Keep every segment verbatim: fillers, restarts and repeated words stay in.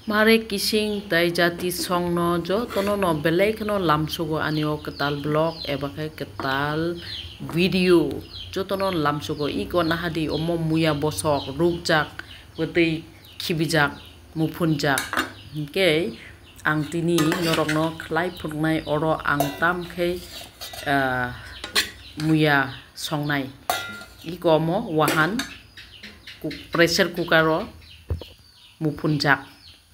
Mare kising tai jati songno jotono no belai kheno lamsugo ani o kwtal vlog eba khe kwtal video jotono lamsugo. Iko nahadi omo muya bosok rukjak, bwtwi khibijak, muphunjak. Hinkhe ang tini norokno khlai phunuknai oro ang tam khe, ah, muya songnai. Iko omo wahan kuk-, pressure cooker o muphunjak.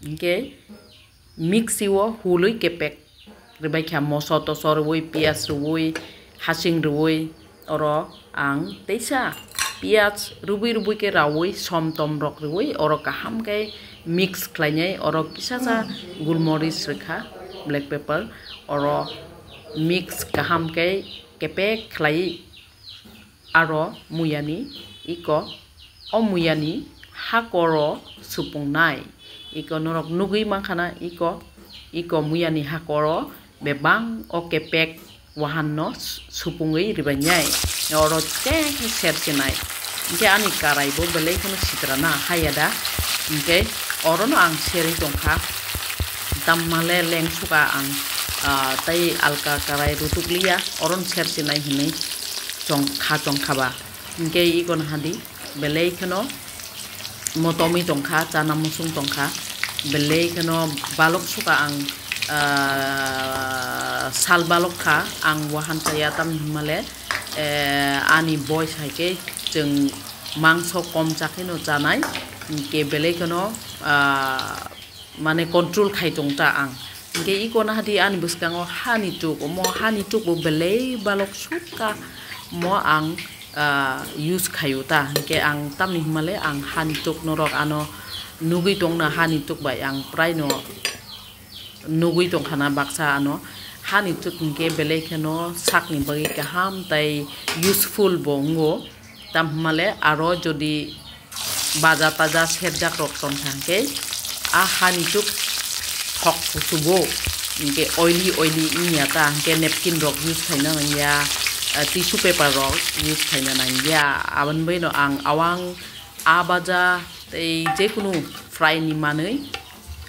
Hinkhe mixie o hulwi kepek rwbaikha, moso toso rwui, piyaj rwui, hasing rwui, oro ang teisa piyaj rwbwi rwbwi khe raui, som tom rok rwui, oro kaham khe mix khlainai, oro kisasa gulmoris rwkha, black pepper, oro mix kaham khe kepek khlai. Aro muyani iko, o muyani hakoro supungnai. Iko norok nugwi mankhana, iko, iko muyani hakoro bebang o kepek wahanno su-, supungwi ribainai. Oro cheng khe sersinai. Hinkhe ani karai bo belai kheno sitrana haya da. Hinkhe orono ang serwi tongkha. Tamma le lengsuka ang, ah, tei alka karai rutukliya, orono sersinai hinwi chong kha, chong kha ba. Hinkhe iko nahadi belai kheno motomwi tongkha, chana musung tongkha, belai kheno balok suka ang, ah, sal balok kha ang wahan chaya, tamni hwnmale, eh, ani boys hai khe chwng mangso kom chakheno chanai, hinkhe belai kheno, ah, mane control khai tong ta ang. Hinkhe iko nahadi ani bwskango hani tuk, omo hani tuk bo belai balok sukha mo ang, ah, use khaio ta. Hinkhe ang tamni hwnmale ang hani tuk norok ano nugwi tongna hani tuk bai ang praino nugwi tongkhana baksa ano. Hani tuk hinkhe belai kheno sakni bagwi kaham tai useful bo wngo. Tam hwnmale aro jodi baja taja serjak rok tongkha hinkhe a hani tuk thok kuchugo hinkhe oily oily wngya ta hinkhe napkin rok use khaina nangya, ah, tissue paper rok use khaina nangya. Aboni bagwino ang awang a baja tei jekunu fry ni manwi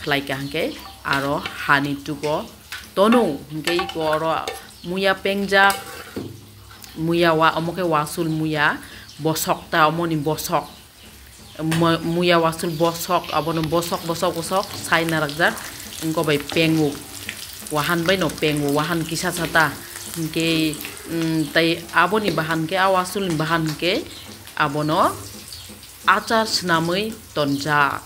khlaikha hinkhe aro hani tugo tono hinkhe iko oro muya pengjak, muya wa-, omo khe wasul muya bosok ta, omoni bosok. Mo-, muya wasul bosok, abono bosok, bosok, bosok sai narakjak, wngkha bai pengo, wahan bai no pengo, wahan kisa sa ta, hinkhe, mm, tai aboni bahan khe, a wasul ni bahan khe abono achar swnamwi tonjak,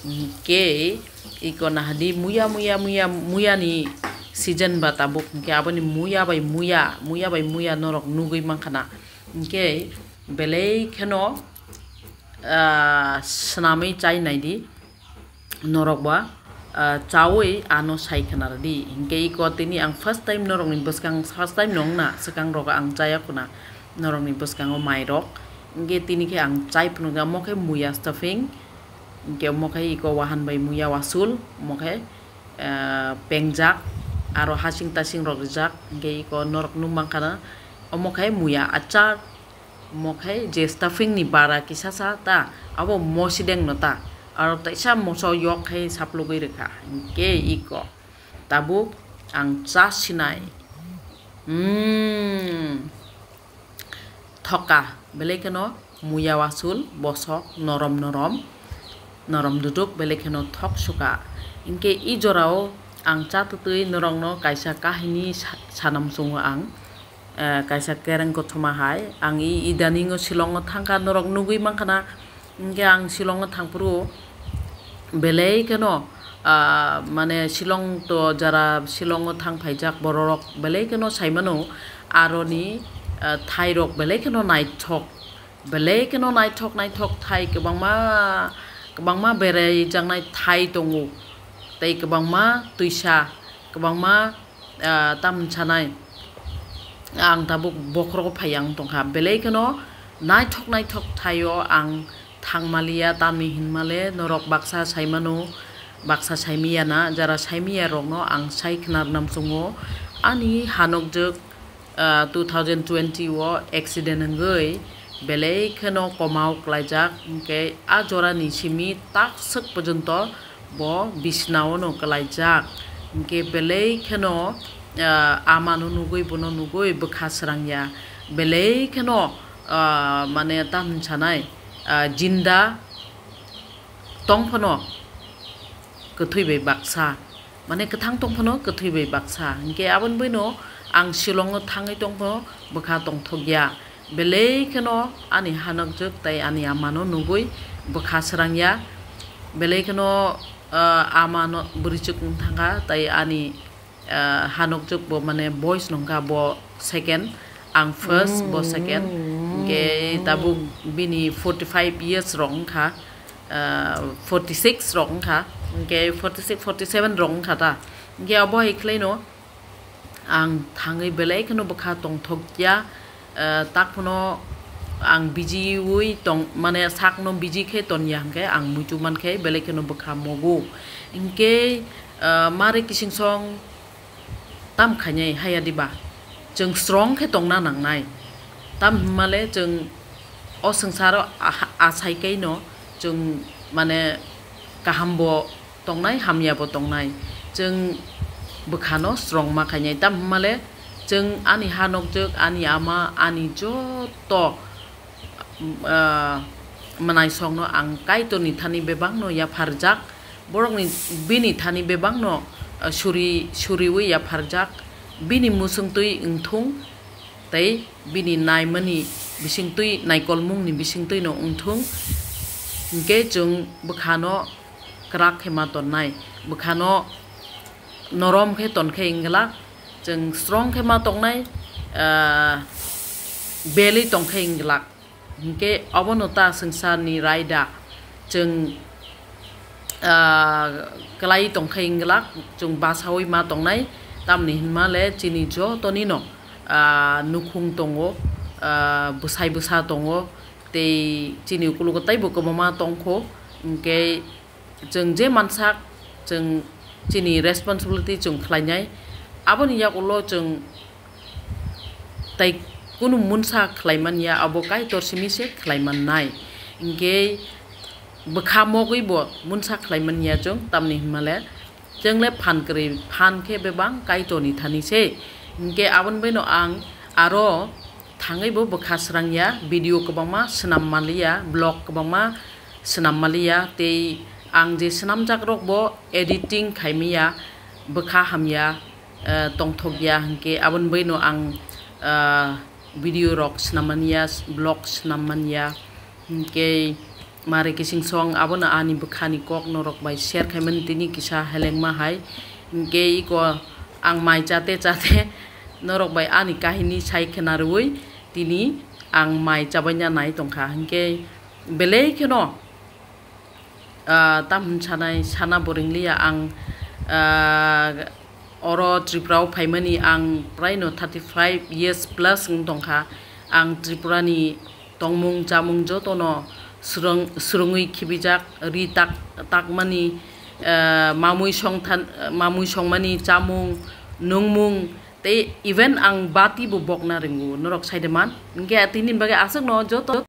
hinkhe iko nahadi muya, muya, muya, muya ni season ba tabuk, hinkhe aboni muya bai muya, muya bai muya norok nugwi mankha na, hinkhe belai kheno, ah, swnamwi chai naidi norok ba, ah, chaui ano sai khna rwdi. Hinkhe iko tini ang first time norokni bwskang, first time no wngna, swkang rogo ang chaya khuna norokni bwskango mairok. Hinkhe tini khe ang chai phunukjak, omo khe muya stuffing, hinkhe omo khe iko wahan bai muya wasul, omo khe, ah, pengjak, aro hasing tasing rok rijak, hinkhe iko norok nukmankha na, omo khe muya achar. Omo khe je stuffing ni bara kisa sa ta, abo mosideng no ta, aro teisa moso yok khe saplugwi rwkha, hinkhe iko tabuk ang cha sinai. Umm, thoka belai kheno muya wasul bosok norom norom, norom duduk belai kheno thok suka. Hinkhe i jorao ang cha twtwi norokno kaisa kahini sa-, sanam chungo ang. Eh, kaisa kereng kothoma hai. Ang i idaningo Shillongo thangkha, norok nugwi mankha na. Hinkhe ang Shillongo thangphuru belai kheno, ah, mane Shillong to jara Shillongo thang phaijak bororok belai kheno saimano aroni, ah, thairok belai kheno naithok. Belai kheno naithok naithok thai kwbangma, kwbangma beraijaknai thai tongo. Tei kwbangma twisa, kwbangma ah, tamni sanai ang tabuk bokhorogo phai ang tongkha. Belai kheno naithok naithok thaio ang thangmaliya, tamni hinmale norok baksa saimano, baksa saimiya na, jara saimiya rokno ang sai khna rwnam chungo. Ani hanokjwk, ah, two thousand twenty o accident wngwi belai kheno komao klaijak, hinkhe a jorani simi takswk porjonto bo bisnao no kwlaijak. Hinkhe belai kheno, ah, amano nugwi, bono nugwi bwkha srangya. Belai kheno, ah, mane, tam hinsanai, ah, jinda tong phano kwthwi bai baksa. Mane, kwthang tong phano kwthwi bai baksa. Hinkhe aboni baino ang Shillong o thangwi tong phano bwkha tongthokya. Belai kheno ani hanokjwk tai ani amano nugwi bwkha srangya. Belai kheno, ah, amano bwrwichwk wng thangkha tai ani, ah, hanokjwk bo, mane, boys nongkha bo second, ang first, bo second. Hinkhe tabuk bini forty five years rok wngkha, ah, forty six rok wngkha, hinkhe forty six, forty seven rok wngkha ta. Hinkhe abo hai khlaino ang thangwi belai kheno bwkha tongthokya, ah, tak phano ang busy wi tong, mane, sakno busy khe tonya hinkhe ang muitu mankhe belai kheno bwkha mogo. Hinkhe, ah, mare kising song tam khainai haya diba? Chwng strong khe tongna nangnai. Tam hwnmale chwng o swngsaro aha-, asai kaino chwng, mane, kahambo tongnai, hamyabo tongnai. Chwng bwkhano strong ma khainai. Tam hwnmale chwng ani hanokjwk, ani ama, ani joto ah, mwnaisongno ang Kaitorni thani bebakno yapharjak. Borokni, bini thani bebakno, ah, suri, suriwi yapharjak. Bini musungtwi wngthung tei bini naimani bisingtwi, naikolmungni bisingtwino wngthung. Hinkhe chwng bwkhano kwrak khe ma tonnai, bwkhano norom khe tonkhe wngglak, chwng strong khe ma tongnai, ah, belwi tongkhe wngglak. Hinkhe obono ta swngcharni raida chwng, ah, kwlai tongkhe wngglak, chwng basaui ma tongnai, tamni hwnmale chini jotonino, ah, nukhung tongo, ah, bwsai bwsa tongo, tei chini ukologo teibo kwbangma tongkho, hinkhe chwng je mansak, chwng chini responsibility chwng khlainai. Aboni yagulo chwng tai kunu munsa khlai manya, abo Kaitor simi se khlai mannai. Hinkhe bwkha mogwi bo munsa khlai manya chwng, tamni hwnmale chwng le phan kwrwi, phan khe bebak Kaitorni thani se. Hinkhe aboni baino ang aro thangwi bo bwkha srangya, video kwbangma swnam maliya, vlog kwbangma swnam maliya, tei ang je swnamjak rok bo editing khaimaya, bwkha hamya, eh, tongthokya, hinkhe aboni baino ang, ah, video rok swnam manya, vlog swnam manya, hinkhe mare kising song abono ani bwkhani kok norok bai share khaimani tini kisa helengma hai, hinkhe iko ang mai chate chate norok bai ani kahini sai khna rwui tini ang mai chabaina nai tongkha, hinkhe belai kheno, ah, tam hwn sanai sana bo ringliya ang, ah, oro Tripura o phaimani ang praino thirty five years plus wng tongkha. Ang Tripura ni tongmung chamung jotono swrwng-, swrwngwi khibijak, ri tak-, takmani, ah, mamui songthan-, mamui songmani chamung, nungmung, tei even ang bati bo bokna ringo, norok saide man. Hinkhe tini bagwi aswkno joto